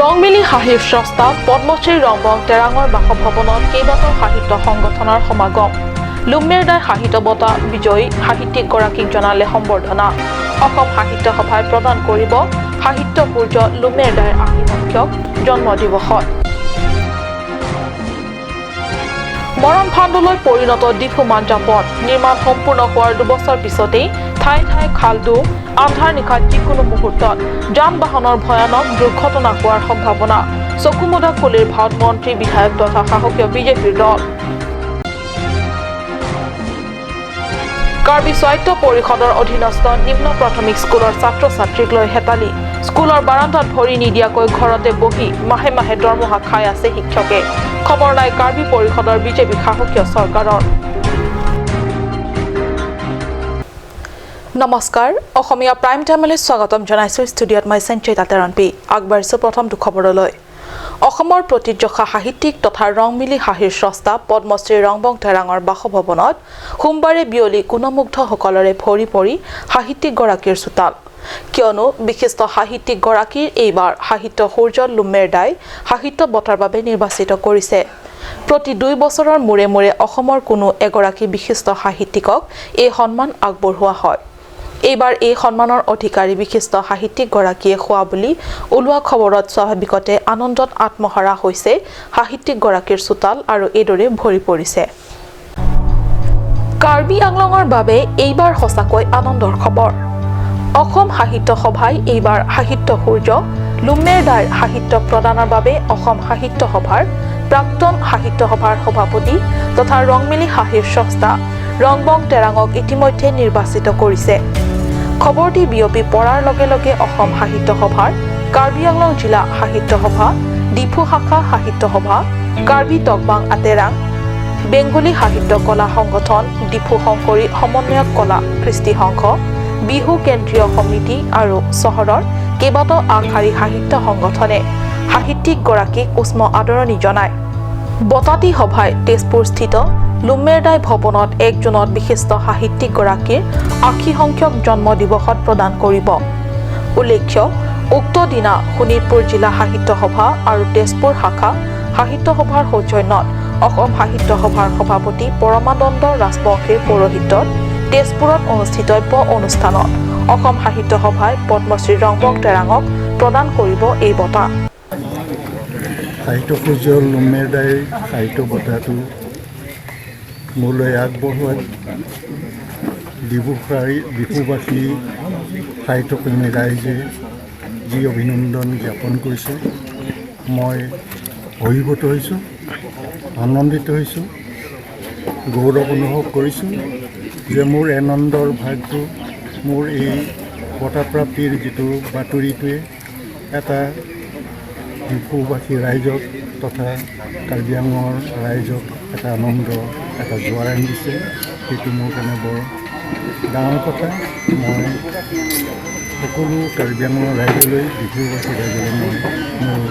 ৰংমিলি হাঁহিৰ স্ৰষ্টা পদ্মশ্ৰী ৰংবং তেৰাঙৰ বাসভৱনত কেইবাটাও সাহিত্য সংগঠনৰ সমাগম। লুমেৰদাই সাহিত্য বঁটা বিজয়ী সাহিত্যিকগৰাকীক জনালে সম্বৰ্ধনা। অসম সাহিত্য সভাই প্ৰদান কৰিব সাহিত্য সূৰ্য লুমেৰদাইৰ 80 সংখ্যক জন্মদিৱসত। মৰণ ফান্দলৈ পৰিণত ডিফু মাঞ্জাপথ। নিৰ্মাণ সম্পূৰ্ণ হোৱাৰ 2 বছৰ পিছতেই ঠায়ে ঠায়ে খালডো। আন্ধাৰ নিশা যিকোনো মুহূৰ্তত যান বাহনৰ ভয়ানক দুৰ্ঘটনা হোৱাৰ সম্ভাৱনা। চকুমুদা কুলিৰ ভাওত মন্ত্ৰী, বিধায়ক তথা শাসকীয় বিজেপিৰ দল। কাৰ্বি স্বায়ত্ত পৰিষদৰ অধীনস্থ নিম্ন প্ৰাথমিক স্কুলৰ ছাত্ৰ ছাত্ৰীক লৈ হেতালি। স্কুলৰ বাৰান্দাত ভৰি নিদিয়াকৈ ঘৰতে বহি মাহে মাহে দৰমহা খাই আছে শিক্ষকে। খবৰ নাই কাৰ্বি পৰিষদৰ বিজেপি শাসকীয় চৰকাৰৰ। নমস্কাৰ, অসমীয়া প্ৰাইম টাইমলৈ স্বাগতম জনাইছোঁ। ষ্টুডিঅ'ত মই সঞ্চয়িতা তেৰণপি। আগবাঢ়িছোঁ প্ৰথমটো খবৰলৈ। অসমৰ প্ৰতিযশা সাহিত্যিক তথা ৰংমিলি হাঁহিৰ স্ৰষ্টা পদ্মশ্ৰী ৰংবং তেৰাঙৰ বাসভৱনত সোমবাৰে বিয়লি গুণমুগ্ধসকলৰে ভৰি পৰি সাহিত্যিকগৰাকীৰ চোতাল। কিয়নো বিশিষ্ট সাহিত্যিকগৰাকীৰ এইবাৰ সাহিত্য সূৰ্য লুমেৰদাই সাহিত্য বঁটাৰ বাবে নিৰ্বাচিত কৰিছে। প্ৰতি 2 বছৰৰ মূৰে মূৰে অসমৰ কোনো এগৰাকী বিশিষ্ট সাহিত্যিকক এই সন্মান আগবঢ়োৱা হয়। এইবাৰ এই সন্মানৰ অধিকাৰী বিশিষ্ট সাহিত্যিকগৰাকীয়ে হোৱা বুলি ওলোৱা খবৰত স্বাভাৱিকতে আনন্দত আত্মহাৰা হৈছে সাহিত্যিকগৰাকীৰ চোতাল আৰু এইদৰে ভৰি পৰিছে। কাৰ্বি আংলঙৰ বাবে এইবাৰ সঁচাকৈ আনন্দৰ খবৰ। অসম সাহিত্য সভাই এইবাৰ সাহিত্য সূৰ্য লুমেৰদাৰ সাহিত্য প্ৰদানৰ বাবে অসম সাহিত্য সভাৰ প্ৰাক্তন সাহিত্য সভাৰ সভাপতি তথা ৰংমিলি হাঁহিৰ স্ৰষ্টা ৰংবং তেৰাঙক ইতিমধ্যে নিৰ্বাচিত কৰিছে। খবৰটি বিয়পি পৰাৰ লগে লগে অসম সাহিত্য সভাৰ কাৰ্বি আংলং জিলা সাহিত্য সভা, ডিফু শাখা সাহিত্য সভা, কাৰ্বি টকবাং আতেৰাং, বেংগলী সাহিত্য কলা সংগঠন, ডিফু শংকৰী সমন্বয়ক কলা কৃষ্টি সংঘ, বিহু কেন্দ্ৰীয় সমিতি আৰু চহৰৰ কেইবাটাও আগশাৰী সাহিত্য সংগঠনে সাহিত্যিকগৰাকীক উষ্ম আদৰণি জনায়। বঁটাতি সভাই তেজপুৰস্থিত লুমেৰদাই ভৱনত 1 জুনত বিশিষ্ট সাহিত্যিকগৰাকীৰ 80 সংখ্যক জন্ম দিৱসত প্ৰদান কৰিব। উল্লেখ্য, উক্ত দিনা শোণিতপুৰ জিলা সাহিত্য সভা আৰু তেজপুৰ শাখা সাহিত্য সভাৰ সৌজন্যত অসম সাহিত্য সভাৰ সভাপতি পৰমানন্দ ৰাজবংশীৰ পৌৰোহিত্যত তেজপুৰত অনুষ্ঠিতব্য অনুষ্ঠানত অসম সাহিত্য সভাই পদ্মশ্ৰী ৰংবং তেৰাঙক প্ৰদান কৰিব এই বঁটা। সাহিত্য সূৰ্য লুমেৰদাই সাহিত্য বঁটাটো মোলৈ আগবঢ়োৱাত ডিফুবাসী সাহিত্যপ্ৰেমী ৰাইজে যি অভিনন্দন জ্ঞাপন কৰিছে, মই অভিভূত হৈছোঁ, আনন্দিত হৈছোঁ, গৌৰৱ অনুভৱ কৰিছোঁ যে মোৰ আনন্দৰ ভাগটো মোৰ এই বঁটাপ্ৰাপ্তিৰ যিটো বাতৰিটোৱে এটা ডিফুবাসী ৰাইজক তথা কাৰ্বি আংলঙৰ ৰাইজক এটা আনন্দ, এটা জোৱাৰ আনি দিছে। সেইটো মোৰ কাৰণে বৰ ডাঙৰ কথা। মই সকলো কাৰ্বি আংলঙৰ ৰাইজলৈ, ডিফুবাসী ৰাইজলৈ মই মোৰ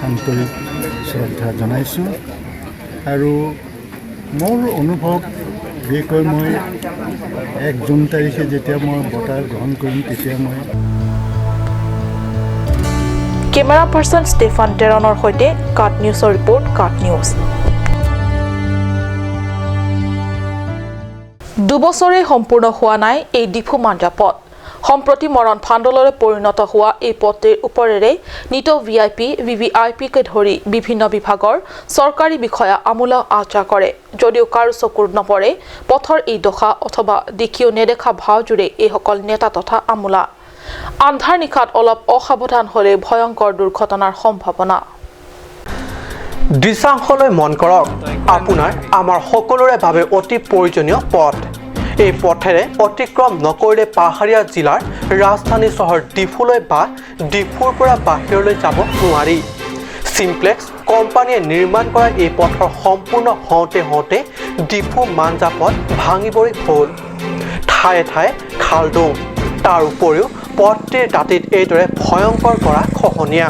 আন্তৰিক শ্ৰদ্ধা জনাইছোঁ। আৰু মোৰ অনুভৱ বিশেষকৈ মই 1 জুন তাৰিখে যেতিয়া মই বঁটা গ্ৰহণ কৰিম, তেতিয়া মই কেমেৰা পাৰ্চন ষ্টেফান টেৰণৰ সৈতে কাট নিউজৰ ৰিপৰ্ট, কাট নিউজ। 2 বছৰেই সম্পূৰ্ণ হোৱা নাই এই ডিফু মাঞ্জা পথ। সম্প্ৰতি মৰণ ফান্দলৈ পৰিণত হোৱা এই পথটিৰ ওপৰেৰে নিতৌ ভি আই পি, ভি ভি আই পিকে ধৰি বিভিন্ন বিভাগৰ চৰকাৰী বিষয়া, আমোলা আহ যাহ কৰে যদিও কাৰো চকুত নপৰে পথৰ এই দশা, অথবা দেখিও নেদেখা ভাওজোৰে এইসকল নেতা তথা আমোলা। আন্ধাৰ নিশাত অলপ অসাৱধান হ'লে ভয়ংকৰ দুৰ্ঘটনাৰ সম্ভাৱনা। দৃশ্যাংশলৈ মন কৰক। আপোনাৰ আমাৰ সকলোৰে বাবে অতি প্ৰয়োজনীয় পথ। এই পথেৰে অতিক্ৰম নকৰিলে পাহাৰীয়া জিলাৰ ৰাজধানী চহৰ ডিফুলৈ বা ডিফুৰ পৰা বাহিৰলৈ যাব নোৱাৰি। চিমপ্লেক্স কোম্পানীয়ে নিৰ্মাণ কৰা এই পথৰ সম্পূৰ্ণ হওঁতে হওঁতে ডিফু মাঞ্জা পথ ভাঙিবই হ'ল। ঠায়ে ঠায়ে খালডোং, তাৰ উপৰিও পথটিৰ দাঁতিত এইদৰে ভয়ংকৰ গৰা খহনীয়া।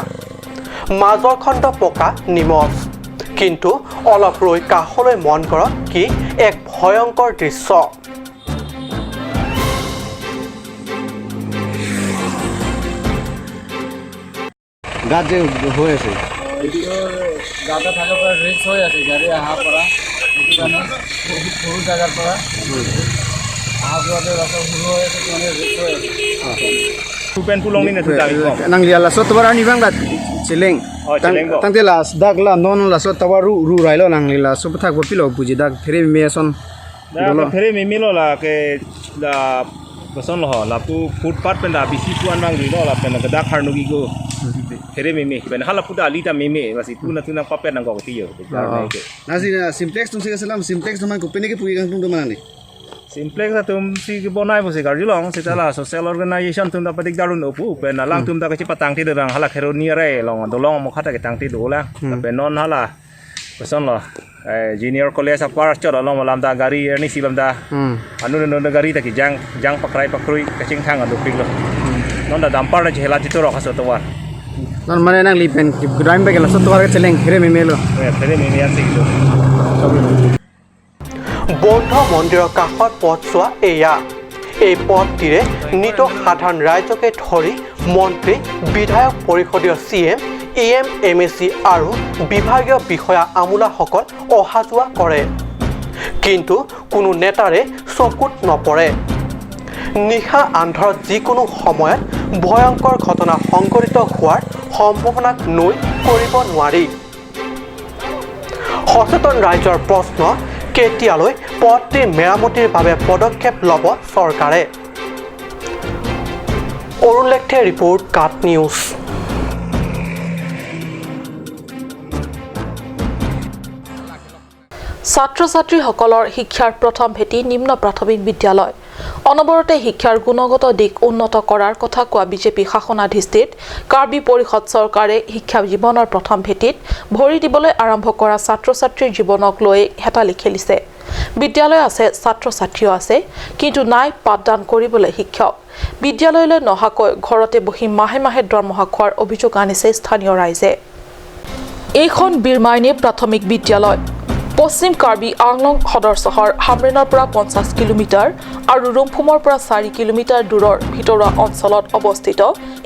মাজৰ খণ্ড পকা নিমজ, কিন্তু অলপ ৰৈ কাষলৈ মন কৰক, কি এক ভয়ংকৰ দৃশ্য! গাঁত যে হৈ আছে এইটো গাঁতে থকাৰ পৰা ৰিস্ক হৈ আছে গাড়ী অহাৰ পৰা। সেইটো কাৰণে বহুত সৰু জেগাৰ পৰা অহা যোৱাতে ৰাস্তা সৰু হৈ আছে, মানে ৰিস্ক হৈ আছে। Nang lia la so tawar ani bang la cheleng. Oh, cheleng bo. Tang te la dak la non la so tawar ru ru rai lo nang li la so thak bo pilo buji dak phere me son. Da phere me mi lo la ke la bason lo la pu footpath pen da bisi puan bang ri lo la pen ka dak har nu gi go phere me me pen hala pu da li ta me me basi tu na tu na pa pen nang go ti yo. Nasi simplex tum se salam simplex tum ko pene ke pugi gang tum do manani. Simplex tum si bonai bo se gar long se ta la social organization tum da patik darun opu pen lang tum da ka chi patang ti rang hala khero ni re long do long mo khata ke tang ti do la pen non hala bason lo junior college apar chot long lam da gari ni silam da anu no gari ta ki jang jang pakrai pakrui kaching thang adu pik lo non da dampar da jhela ti to ro khaso to war non mane nang li pen crime ba ke la so tawar ke cheleng phere me me lo phere me me an si lo. বৌদ্ধ মন্দিৰৰ কাষৰ পথছোৱা এয়া। এই পথটিৰে নিতৌ সাধাৰণ ৰাইজকে ধৰি মন্ত্ৰী, বিধায়ক, পৰিষদীয় C M, E M, M A C আৰু বিভাগীয় বিষয়া আমোলাসকল অহা যোৱা কৰে, কিন্তু কোনো নেতাৰে চকুত নপৰে। নিশা আন্ধাৰত যিকোনো সময়ত ভয়ংকৰ ঘটনা সংঘটিত হোৱাৰ সম্ভাৱনাক নুই কৰিব নোৱাৰি। সচেতন ৰাইজৰ প্ৰশ্ন, কেতিয়ালৈ পথটিৰ মেৰামতিৰ বাবে পদক্ষেপ ল'ব চৰকাৰে? অৰুণ লেখথে ৰিপৰ্ট, কাট নিউজ। ছাত্ৰ ছাত্ৰীসকলৰ শিক্ষাৰ প্ৰথম ভেটি নিম্ন প্ৰাথমিক বিদ্যালয়। অনবৰতে শিক্ষাৰ গুণগত দিশ উন্নত কৰাৰ কথা কোৱা বিজেপি শাসনাধিষ্ঠিত কাৰ্বি পৰিষদ চৰকাৰে শিক্ষা জীৱনৰ প্ৰথম ভেটিত ভৰি দিবলৈ আৰম্ভ কৰা ছাত্ৰ ছাত্ৰীৰ জীৱনক লৈ হেতালি খেলিছে। বিদ্যালয় আছে, ছাত্ৰ ছাত্ৰীও আছে, কিন্তু নাই পাঠদান কৰিবলৈ শিক্ষক। বিদ্যালয়লৈ নহাকৈ ঘৰতে বহি মাহে মাহে দৰমহা খোৱাৰ অভিযোগ আনিছে স্থানীয় ৰাইজে। এইখন বীৰমাইনী প্ৰাথমিক বিদ্যালয় পশ্চিম কাৰ্বি আংলং সদৰ চহৰ হামৰেনৰ পৰা 50 কিলোমিটাৰ আৰু ৰুমফুমৰ পৰা 4 কিলোমিটাৰ দূৰৰ ভিতৰুৱা অঞ্চলত অৱস্থিত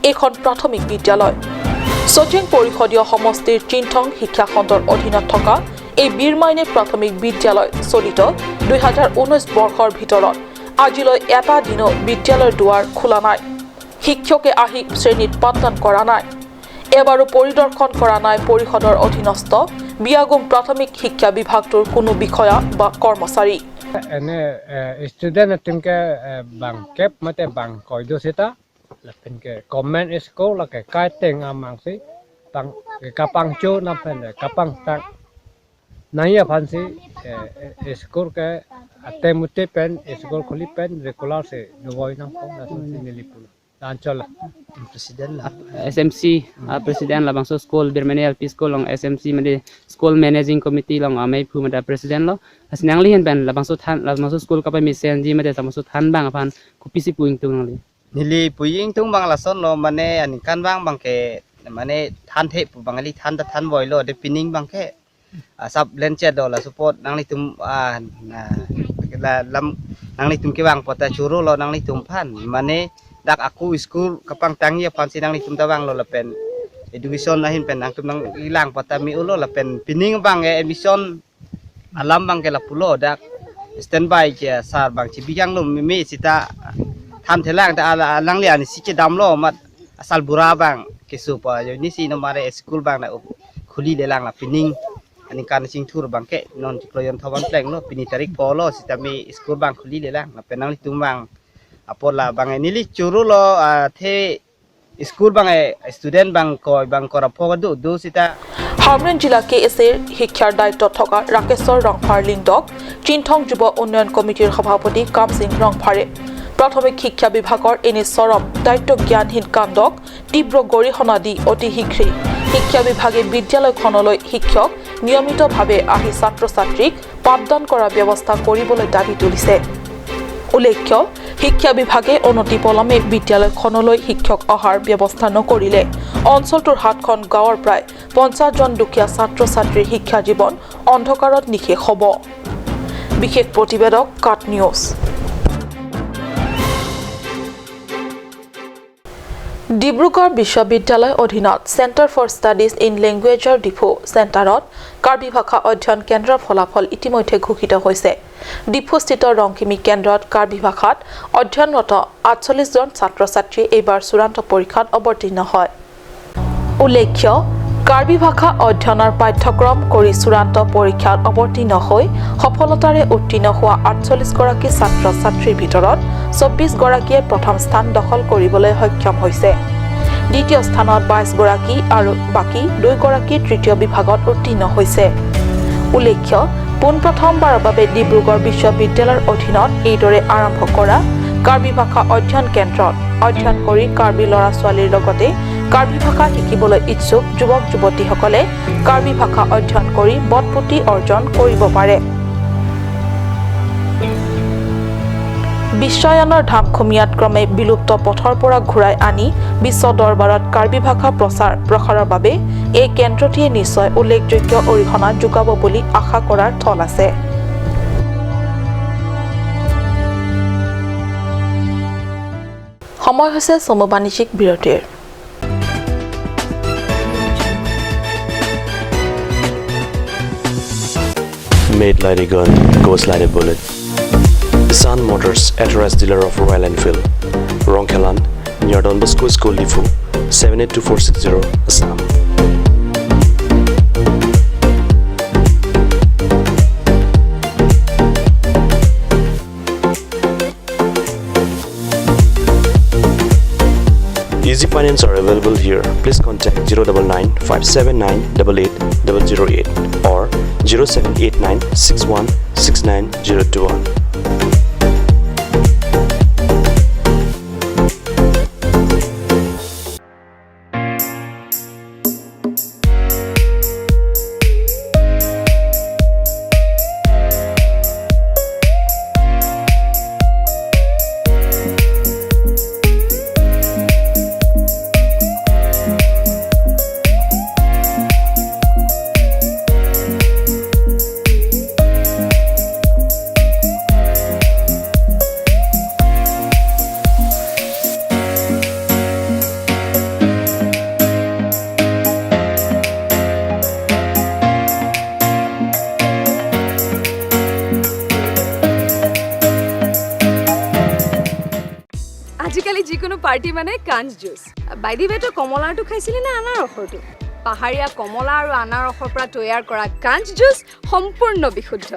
এইখন প্ৰাথমিক বিদ্যালয়। চচিং পৰিষদীয় সমষ্টিৰ চিন্থং শিক্ষাখণ্ডৰ অধীনত থকা এই বীৰমাইনী প্ৰাথমিক বিদ্যালয় চলিত 2019 বৰ্ষৰ ভিতৰত আজিলৈ এটা দিনো বিদ্যালয়ৰ দুৱাৰ খোলা নাই। শিক্ষকে আহি শ্ৰেণীত পাঠদান কৰা নাই, এবাৰো পৰিদৰ্শন কৰা নাই পৰিষদৰ অধীনস্থ বিয়াগুম প্ৰাথমিক শিক্ষা বিভাগটোৰ কোনো বিষয়া বা কৰ্মচাৰী। এনে ষ্টুডেণ্ট টিমকে বাং কেপ মতে বাং কয়দো সেটা লেফেনকে কমেন্ট স্কুল লাগে কাইটেং আমাংসি বাং কাপাং চো নাফেন কাপাং তাক নাইয়া ফানসি স্কুল কে আতে মুতে পেন স্কুল খুলি পেন ৰেগুলাৰ সে নবই নাম না নিলিপুল অঞ্চল president la SMC president la bangso school Birmani LP school long SMC made school managing committee long amai phu mada president lo asinang li hen ben la bangso than la bangso school ka pa mi sen ji made bangso than bang phan kupisi puing tung li nili puing tung bang la son lo mane ani kan bang bang ke mane than the pu bangali than ta than boy lo de pining bang ke sab len chet do la support nang li tum la lam nang li tum ke bang pota churu lo nang li tum phan mane dak aku school kapang tangi pan sinang ni tum tawang lo lapen education lahin pen ang tum nang ilang patami ulo lapen pining bang admission alam bang ke lapulo dak standby ke sar bang chibiyang lo mimi sita tham thelang ta lang le ani si ke dam lo mat asal bura bang ke supa yo ni si no mare school bang na khuli le lang la pining ani kan sing thur bang ke non chikloyon thawan pleng lo pini tarik polo sita mi school bang khuli le lang lapen nang tum bang apola bang nili churu lo the school bang student bang koi bang kora phoga du du sita Hamren জিলা কে S এৰ শিক্ষাৰ দায়িত্বত থকা ৰাকেশ্বৰ ৰংফাৰ লিংডক চিন্থং যুৱ উন্নয়ন কমিটিৰ সভাপতি কামসিং ৰংফাৰে প্ৰাথমিক শিক্ষা বিভাগৰ এনে চৰম দায়িত্বজ্ঞানহীন কাণ্ডক তীব্ৰ গৰিহণা দি অতি শীঘ্ৰেই শিক্ষা বিভাগে বিদ্যালয়খনলৈ শিক্ষক নিয়মিতভাৱে আহি ছাত্ৰ ছাত্ৰীক পাঠদান কৰাৰ ব্যৱস্থা কৰিবলৈ দাবী তুলিছে। উল্লেখ্য, শিক্ষা বিভাগে অনতিপলমে বিদ্যালয়খনলৈ শিক্ষক অহাৰ ব্যৱস্থা নকৰিলে অঞ্চলটোৰ 7খন গাঁৱৰ প্ৰায় 50 জন দুখীয়া ছাত্ৰ ছাত্ৰীৰ শিক্ষা জীৱন অন্ধকাৰত নিশেষ হ'ব। বিশেষ প্ৰতিবেদক, কাট নিউজ। ডিব্ৰুগড় বিশ্ববিদ্যালয় অধীনত চেণ্টাৰ ফৰ ষ্টাডিজ ইন লেংগুৱেজৰ ডিফু চেণ্টাৰত কাৰ্বি ভাষা অধ্যয়ন কেন্দ্ৰৰ ফলাফল ইতিমধ্যে ঘোষিত হৈছে। ডিফুস্থিত ৰংখিমি কেন্দ্ৰত কাৰ্বি ভাষাত অধ্যয়নৰত 48 জন ছাত্ৰ ছাত্ৰীয়ে এইবাৰ চূড়ান্ত পৰীক্ষাত অৱতীৰ্ণ হয়। উল্লেখ্য, কাৰ্বি ভাষা অধ্যয়নৰ পাঠ্যক্ৰম কৰি চূড়ান্ত পৰীক্ষাত অৱতীৰ্ণ হৈ সফলতাৰে উত্তীৰ্ণ হোৱা 48 গৰাকী ছাত্ৰ ছাত্ৰীৰ ভিতৰত 24 গৰাকীয়ে প্ৰথম স্থান দখল কৰিবলৈ সক্ষম হৈছে। দ্বিতীয় স্থানত 22 গৰাকী আৰু বাকী 2 গৰাকী তৃতীয় বিভাগত উত্তীৰ্ণ হৈছে। উল্লেখ্য, পোনপ্ৰথমবাৰৰ বাবে ডিব্ৰুগড় বিশ্ববিদ্যালয়ৰ অধীনত এইদৰে আৰম্ভ কৰা কাৰ্বি ভাষা অধ্যয়ন কেন্দ্ৰত অধ্যয়ন কৰি কাৰ্বি ল'ৰা ছোৱালীৰ লগতে কাৰ্বি ভাষা শিকিবলৈ ইচ্ছুক যুৱক যুৱতীসকলে কাৰ্বি ভাষা অধ্যয়ন কৰি বটপুতি অৰ্জন কৰিব পাৰে। বিশ্বায়নৰ ধামখুমীয়াত ক্ৰমে বিলুপ্ত পথৰ পৰা ঘূৰাই আনি বিশ্ব দৰবাৰত কাৰ্বি ভাষা প্ৰচাৰ প্ৰসাৰৰ বাবে এই কেন্দ্ৰটিয়ে নিশ্চয় উল্লেখযোগ্য অৰিহণা যোগাব বুলি আশা কৰাৰ থল আছে। সময় হৈছে চমু বাণিজ্যিক বিৰতিৰ। Made like a gun, goes like a bullet. Sun Motors, authorized dealer of Royal Enfield, Rongkhelan, near Don Bosco School, Diphu, 782460, Assam. Easy finance are available here. Please contact 099 579 88 008 or 0789 61 69 021. আজিকালি যিকোনো পাৰ্টি মানে কাঞ্চ juice. By the ৱে, তই কমলাৰটো খাইছিলি নে আনাৰসৰটো? পাহাৰীয়া কমলা আৰু আনাৰসৰ পৰা তৈয়াৰ কৰা কাঞ্চ জুচ সম্পূৰ্ণ বিশুদ্ধ।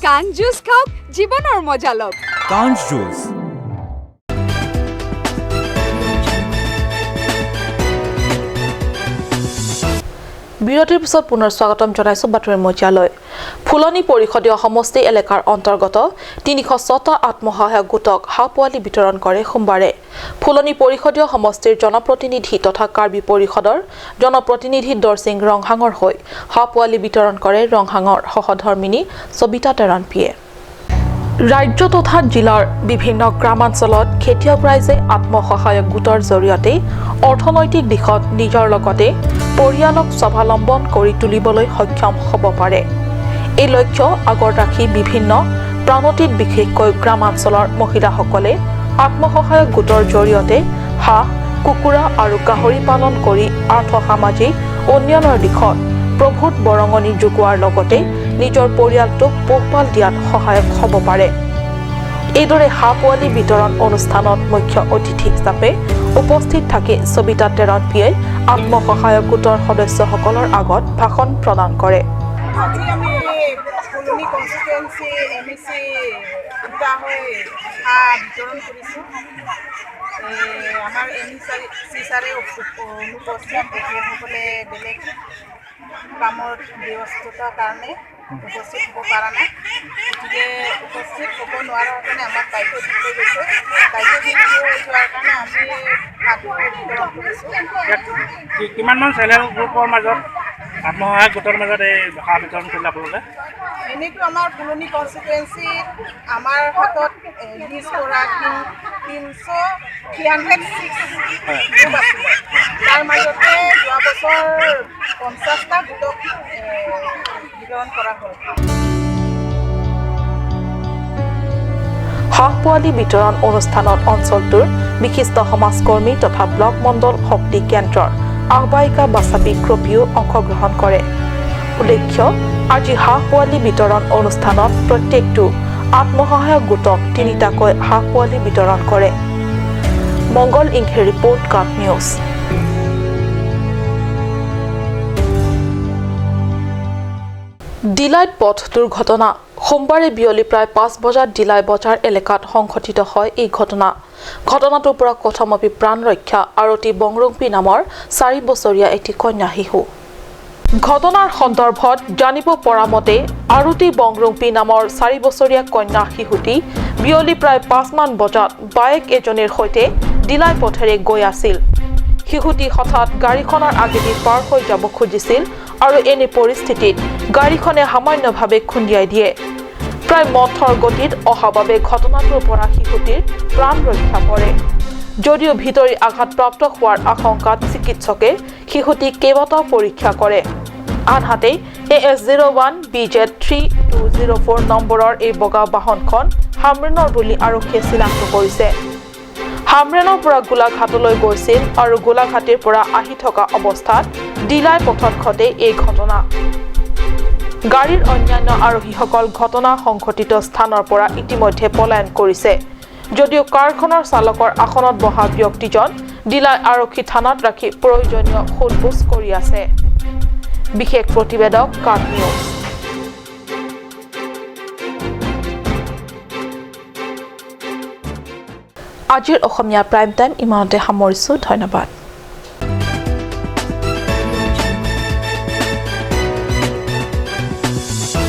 কাঞ্চ জুচ খাওক, জীৱনৰ মজা লওক। কাঞ্চ জুচ। বিৰতিৰ পিছত পুনৰ স্বাগতম জনাইছো বাতৰি মজিয়ালৈ। ফুলনি পৰিষদীয় সমষ্টি এলেকাৰ অন্তৰ্গত 306টা আত্মসহায়ক গোটক হাঁহ পোৱালি বিতৰণ কৰে সোমবাৰে। ফুলনি পৰিষদীয় সমষ্টিৰ জনপ্ৰতিনিধি তথা কাৰ্বি পৰিষদৰ জনপ্ৰতিনিধি দৰসিং ৰংহাঙৰ হৈ হাঁহ পোৱালি বিতৰণ কৰে ৰংহাঙৰ সহধৰ্মিনী সবিতা টেৰাণপিয়ে। ৰাজ্য তথা জিলাৰ বিভিন্ন গ্ৰামাঞ্চলত খেতিয়ক ৰাইজে আত্মসহায়ক গোটৰ জৰিয়তে অৰ্থনৈতিক দিশত নিজৰ লগতে পৰিয়ালক স্বাৱলম্বন কৰি তুলিবলৈ সক্ষম হ'ব পাৰে। এই লক্ষ্য আগত ৰাখি বিভিন্ন প্ৰাণতিত বিশেষকৈ গ্ৰামাঞ্চলৰ মহিলাসকলে আত্মসহায়ক গোটৰ জৰিয়তে হাঁহ, কুকুৰা আৰু গাহৰি পালন কৰি আৰ্থসামাজিক উন্নয়নৰ দিশত প্ৰভূত বৰঙণি যোগোৱাৰ লগতে নিজৰ পৰিয়ালটোক পোহপাল দিয়াত সহায়ক হ'ব পাৰে। এইদৰে হাঁহ পোৱালি বিতৰণ অনুষ্ঠানত মুখ্য অতিথি হিচাপে উপস্থিত থাকি সবিতা টেৰণপিয়ে আত্মসহায়ক গোটৰ সদস্যসকলৰ আগত ভাষণ প্ৰদান কৰে। আজি আমি ফুলনি কনষ্টিটুৱেঞ্চি এম ই চি দুটা হৈ হাঁহ বিতৰণ কৰিছোঁ। আমাৰ এম ই চি ছাৰে অনুপস্থিত, তেখেতসকলে বেলেগ কামৰ ব্যস্ততাৰ কাৰণে উপস্থিত হ'ব পৰা নাই। গতিকে উপস্থিত হ'ব নোৱাৰাৰ কাৰণে আমাক দায়িত্ব দি থৈ গৈছে। দায়িত্ব দি থৈ যোৱাৰ কাৰণে আমি হাঁহটো বিতৰণ কৰিছোঁ। কিমানমান চেল্ফ হেল্প গ্ৰুপৰ মাজত আত্মসহায়ক গোটৰ মাজত এই হাঁহ বিতৰণ কৰিলে আপোনালোকে? এনেইতো আমাৰ ফুলনি কনষ্টিটুৱেঞ্চিত আমাৰ হাতত লিষ্ট কৰা 306 গ্ৰুপ আছিলে। তাৰ মাজতে যোৱা বছৰ 50টা গোটক বিতৰণ কৰা হ'ল। হাঁহ পোৱালি বিতৰণ অনুষ্ঠানত অঞ্চলটোৰ বিশিষ্ট সমাজকৰ্মী তথা ব্লক মণ্ডল শক্তি কেন্দ্ৰৰ আহ্বায়িকা বাছাপি ক্ৰপিও অংশগ্ৰহণ কৰে। উল্লেখ্য, আজি হাঁহ পোৱালি বিতৰণ অনুষ্ঠানত প্ৰত্যেকটো আত্মসহায়ক গোটক তিনিটাকৈ হাঁহ পোৱালি বিতৰণ কৰে। মংগল ইংহে ৰিপৰ্ট, কাট নিউজ। ডিলাইত পথ দুৰ্ঘটনা। সোমবাৰে বিয়লি প্ৰায় 5 বজাত ডিলাই বজাৰ এলেকাত সংঘটিত হয় এই ঘটনা। ঘটনাটোৰ পৰা কথমপি প্ৰাণ ৰক্ষা আৰতি বংৰংপী নামৰ 4 বছৰীয়া এটি কন্যা শিশু। ঘটনাৰ সন্দৰ্ভত জানিব পৰা মতে আৰতি বংৰংপী নামৰ 4 বছৰীয়া কন্যা শিশুটি বিয়লি প্ৰায় 5 মান বজাত বায়েক এজনীৰ সৈতে ডিলাই পথেৰে গৈ আছিল। শিশুটি হঠাৎ গাড়ীখনৰ আগেদি পাৰ হৈ যাব খুজিছিল আৰু এনে পৰিস্থিতিত গাড়ীখনে সামান্যভাৱে খুন্দিয়াই দিয়ে। প্ৰায় মথৰ গতিত অহা বাবে ঘটনাটোৰ পৰা শিশুটিৰ প্ৰাণ ৰক্ষা পৰে যদিও ভিতৰি আঘাতপ্ৰাপ্ত হোৱাৰ আশংকাত চিকিৎসকে শিশুটিক কেইবাটাও পৰীক্ষা কৰে। আনহাতে AS 01 BZ 3204 নম্বৰৰ এই বগা বাহনখন হামৰেনৰ বুলি আৰক্ষীয়ে চিনাক্ত কৰিছে। হামৰেনৰ পৰা গোলাঘাটলৈ গৈছিল আৰু গোলাঘাটিৰ পৰা আহি থকা অৱস্থাত ডিলাই পথত ঘটে এই ঘটনা। গাড়ীৰ অন্যান্য আৰোহীসকল ঘটনা সংঘটিত স্থানৰ পৰা ইতিমধ্যে পলায়ন কৰিছে যদিও কাৰখনৰ চালকৰ আসনত বহা ব্যক্তিজন ডিলাই আৰক্ষী থানাত ৰাখি প্ৰয়োজনীয় সোধপোছ কৰি আছে। বিশেষ প্ৰতিবেদক, কাট নিউজ। আজিৰ অসমীয়া প্ৰাইম টাইম ইমানতে সামৰিছোঁ। ধন্যবাদ।